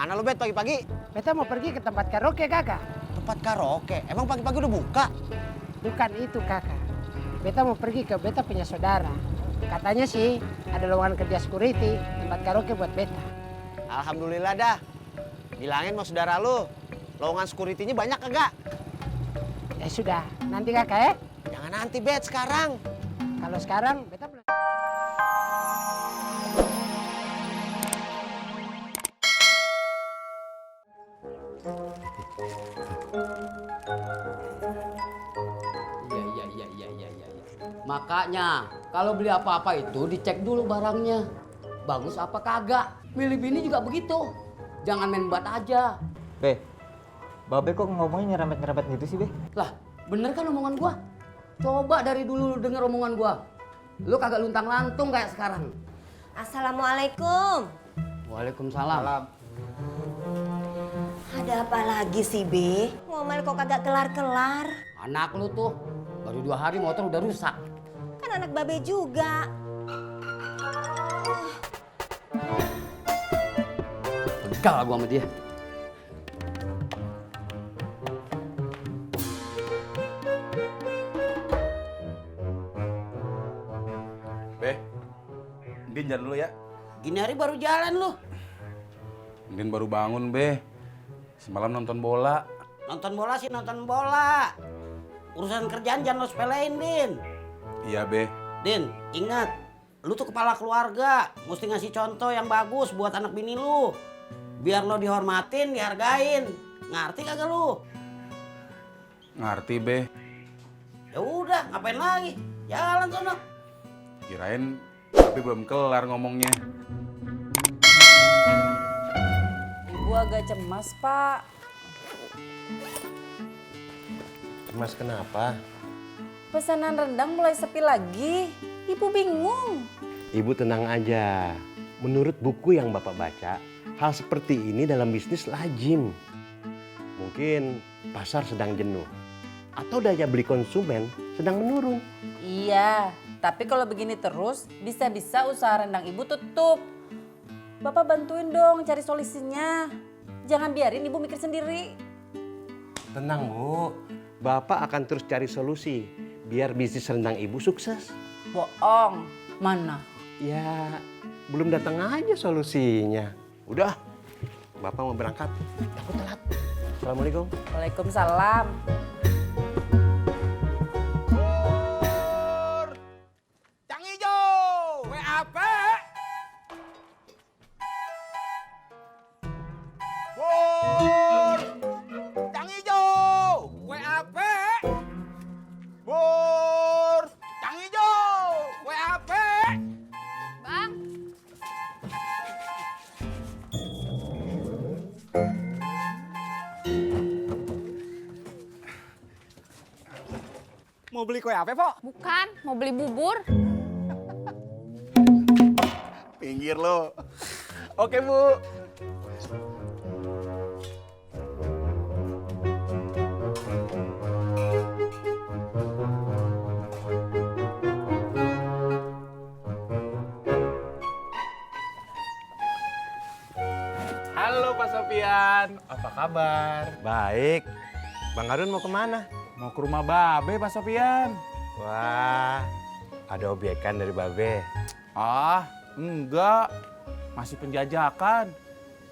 Kemana lu Bet pagi-pagi? Beta mau pergi ke tempat karaoke kakak. Tempat karaoke? Emang pagi-pagi udah buka? Bukan itu kakak. Beta mau pergi ke beta punya saudara. Katanya sih ada lowongan kerja security tempat karaoke buat beta. Alhamdulillah dah. Bilangin sama saudara lu, lowongan security-nya banyak kagak? Ya sudah, nanti kakak ya. Jangan nanti Bet, sekarang. Kalau sekarang beta belum. Iya. Makanya kalau beli apa-apa itu dicek dulu barangnya. Bagus apa kagak. Milih bini juga begitu. Jangan main bat aja. Be, Babe kok ngomongnya nyerempet-nyerempet gitu sih, Be? Lah, bener kan omongan gua? Coba dari dulu lu denger omongan gua. Lu kagak luntang-lantung kayak sekarang. Assalamualaikum. Waalaikumsalam. Ada apa lagi sih, Be? Ngomel kok kagak kelar-kelar? Anak lu tuh baru 2 hari motor udah rusak. Kan anak Babe juga. Pegal gua sama dia. Be, Ndin jalan dulu ya. Gini hari baru jalan lu. Ndin baru bangun, Be. Semalam nonton bola. Nonton bola sih nonton bola. Urusan kerjaan jangan lo sepelein, Din. Iya, Be. Din, ingat, lu tuh kepala keluarga. Mesti ngasih contoh yang bagus buat anak bini lu. Biar lo dihormatin, dihargain. Ngerti kagak lu? Ngerti, Be. Ya udah, ngapain lagi? Jalan sono. Kirain tapi belum kelar ngomongnya. Ibu agak cemas, Pak. Mas kenapa? Pesanan rendang mulai sepi lagi. Ibu bingung. Ibu tenang aja. Menurut buku yang Bapak baca, hal seperti ini dalam bisnis lazim. Mungkin pasar sedang jenuh. Atau daya beli konsumen sedang menurun. Iya, tapi kalau begini terus, bisa-bisa usaha rendang ibu tutup. Bapak bantuin dong cari solusinya. Jangan biarin ibu mikir sendiri. Tenang, Bu. Bapak akan terus cari solusi biar bisnis rendang ibu sukses. Bohong. Mana? Ya, belum datang aja solusinya. Udah, Bapak mau berangkat. Takut telat. Assalamualaikum. Waalaikumsalam. Cang Ijo, WAP. Bur, Cang Ijo, WAP. Bur, Cang Ijo, WAP. Bang, Mau beli kue apa, Pok? bukan, mau beli bubur. Pinggir lo. Oke, Bu. Halo Pak Sofian, apa kabar? Baik. Bang Harun mau kemana? Mau ke rumah Babe Pak Sofian. Wah, ada obyekan dari Babe. Ah, enggak. Masih penjajakan.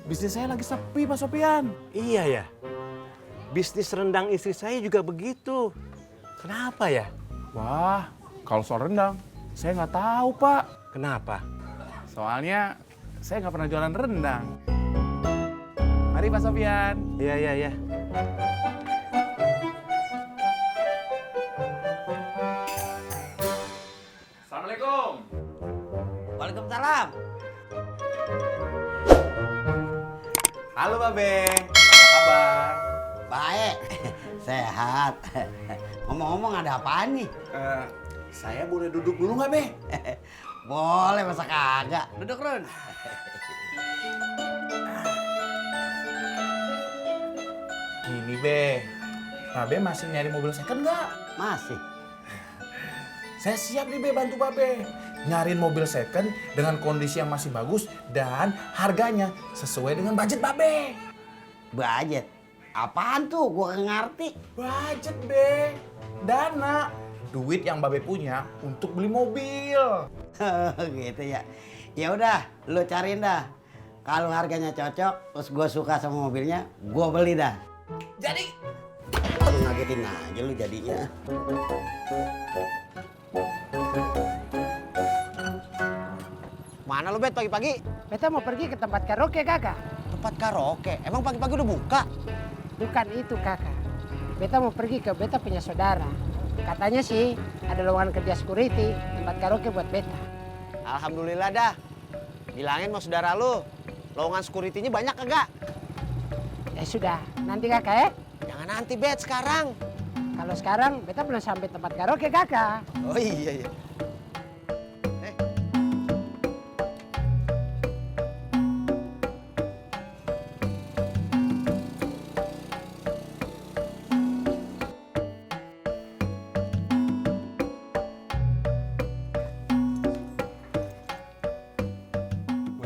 Bisnis saya lagi sepi Pak Sofian. Iya ya. Bisnis rendang istri saya juga begitu. Kenapa ya? Wah, kalau soal rendang, saya nggak tahu Pak. Kenapa? Soalnya saya nggak pernah jualan rendang. Mari Pak Sofian. Iya. Assalamualaikum. Waalaikumsalam. Halo, Babe. Apa kabar? Baik, sehat. Ngomong-ngomong ada apaan nih? Saya boleh duduk dulu nggak, Be? Boleh, masa kagak. Duduk, Run. Ini Be, Babe masih nyari mobil second nggak? Masih. Saya siap nih Be bantu Babe. nyariin mobil second dengan kondisi yang masih bagus dan harganya sesuai dengan budget Babe. Budget? Apaan tuh? Gua nggak ngerti. Budget, Be. Dana. Duit yang Babe punya untuk beli mobil. Gitu ya. Ya udah, lu cariin dah. Kalau harganya cocok, terus gue suka sama mobilnya, gue beli dah. Jadi, Lu ngagetin aja lu jadinya. Mana lu, Bet, pagi-pagi? Beta mau pergi ke tempat karaoke kakak. Tempat karaoke? Emang pagi-pagi udah buka? Bukan itu kakak. Beta mau pergi ke beta punya saudara. Katanya sih ada lowongan kerja security tempat karaoke buat beta. Alhamdulillah dah. Bilangin sama saudara lu, lowongan security-nya banyak kagak? Ya sudah, nanti kakak ya. Jangan nanti, Bet, sekarang. Kalau sekarang beta belum sampai tempat karaoke kakak. Oh iya.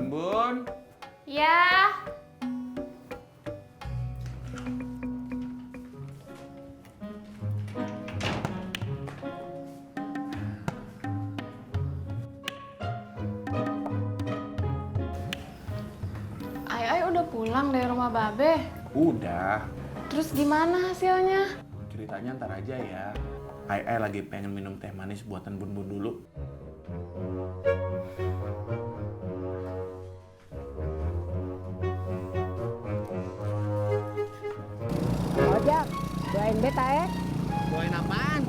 Bun. Ya. Ai udah pulang dari rumah Babe. Udah. Terus gimana hasilnya? Ceritanya ntar aja ya. Ai lagi pengen minum teh manis buatan Bun dulu. Ojak, doain beta ya. Doain apaan?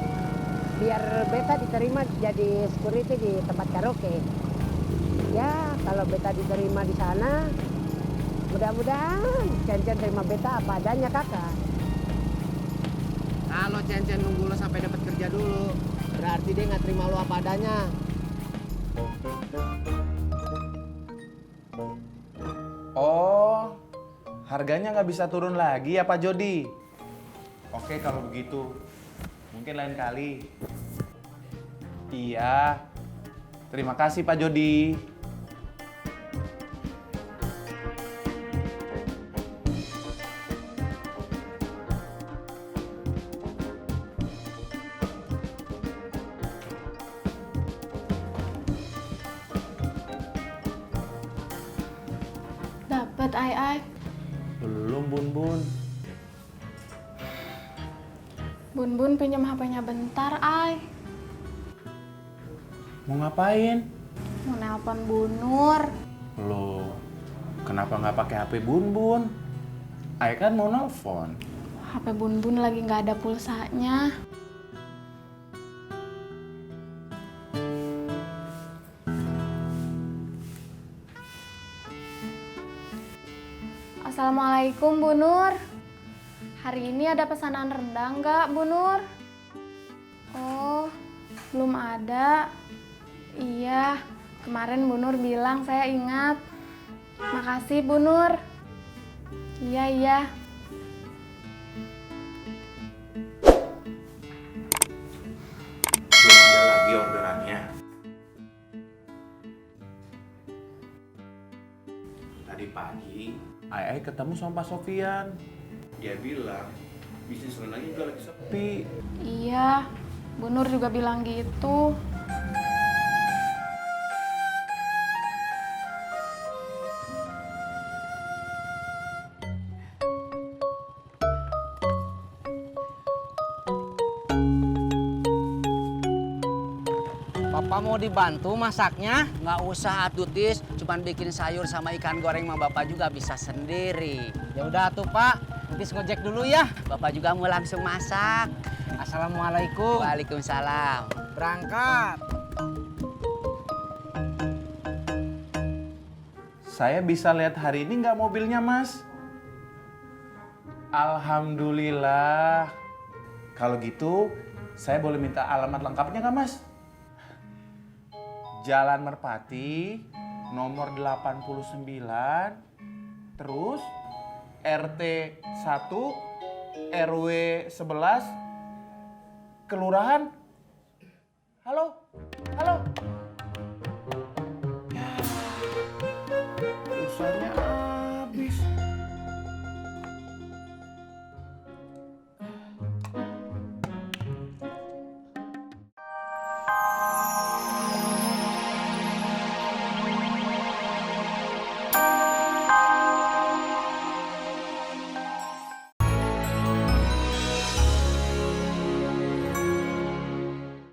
Biar beta diterima jadi security di tempat karaoke. Ya, kalau beta diterima di sana, mudah-mudahan Cen-Cen terima beta apa adanya kakak. Kalau Cen-Cen nunggu lo sampai dapat kerja dulu, berarti dia nggak terima lo apa adanya. Oh, harganya nggak bisa turun lagi ya Pak Jody? Oke kalau begitu, mungkin lain kali. Iya, terima kasih Pak Jody. Dapat Ai. Belum Bun. Bun pinjam HP-nya bentar, Ai. Mau ngapain? Mau nelpon Bu Nur. Loh, kenapa nggak pakai HP Bun? Ai kan mau nelfon. HP Bun lagi nggak ada pulsanya. Assalamualaikum Bu Nur. Hari ini ada pesanan rendang nggak Bu Nur? Oh, belum ada. Iya, kemarin Bu Nur bilang saya ingat. Makasih Bu Nur. Iya. Belum ada lagi orderannya. Tadi pagi, Ai ketemu sama Pak Sofian. Dia bilang, bisnis rendangnya juga lagi sepi. Iya, Bu Nur juga bilang gitu. Bapak mau dibantu masaknya? Nggak usah atutis, cuman bikin sayur sama ikan goreng sama Bapak juga bisa sendiri. Ya udah tuh, Pak. Tis ngojek dulu ya. Bapak juga mau langsung masak. Assalamualaikum. Waalaikumsalam. Berangkat. Saya bisa lihat hari ini nggak mobilnya, Mas? Alhamdulillah. Kalau gitu, saya boleh minta alamat lengkapnya nggak, Mas? Jalan Merpati, nomor 89, terus RT 1, RW 11, Kelurahan. Halo?